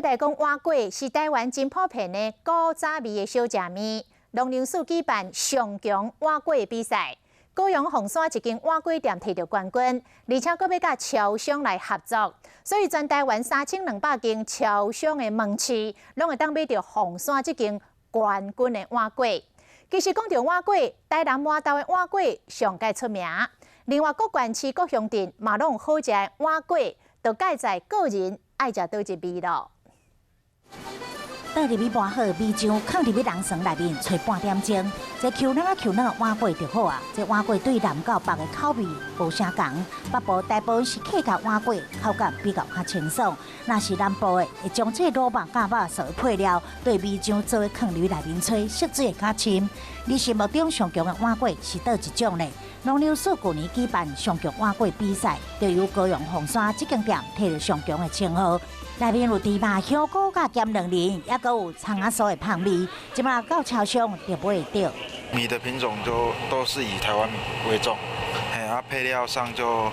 來講碗粿是台灣真普遍的古早味的小食麵。農糧署舉辦上強碗粿比賽，高雄鳳山一間碗粿店提著冠軍，而且閣欲佮超商來合作，所以全台灣3200間超商的門市，攏會當買著鳳山這間冠軍的碗粿。其實講著碗粿，台南饃頭的碗粿上蓋出名。另外各縣市各鄉鎮嘛攏有好食的碗粿，就蓋在個人愛食佗一味囉。倒入去磨好米漿，囥入去籠床內面，揣半點鐘。這 Q 軟啊 Q 軟的碗粿就好啊。這碗粿對南到北的口味無啥仝，北部大部分是客家碗粿，口感比較較清爽。若是南部的，會將這滷肉佮肉做配料，對米漿做伙囥入去內面炊，色水會較深。你心目中上強的碗粿是佗一種呢？農糧署舊年舉辦上強碗粿比賽，就由高雄鳳山這間店提著上強的稱號。內面有豬肉、香菇佮鹹卵仁，猶閣有蔥仔酥的香味。這馬到超商就買會著。米的品種就都是以台灣米為重，嘿，啊配料上就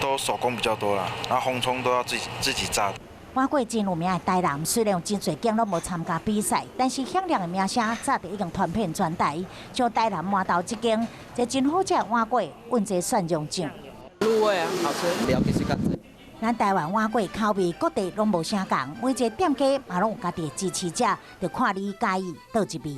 都手工比較多啦，然後紅蔥都要自己炸。碗粿真有名的台南，雖然有真濟間攏無參加比賽，但是響亮的名聲早就已經傳遍全台。像台南饃頭這間，這真好食的碗粿，溫濟蒜蓉醬。入味啊，好吃。料其實較濟。咱台灣碗粿口味各地攏無啥仝，每一个店家嘛攏有家己的支持者，就看你佮意佗一味。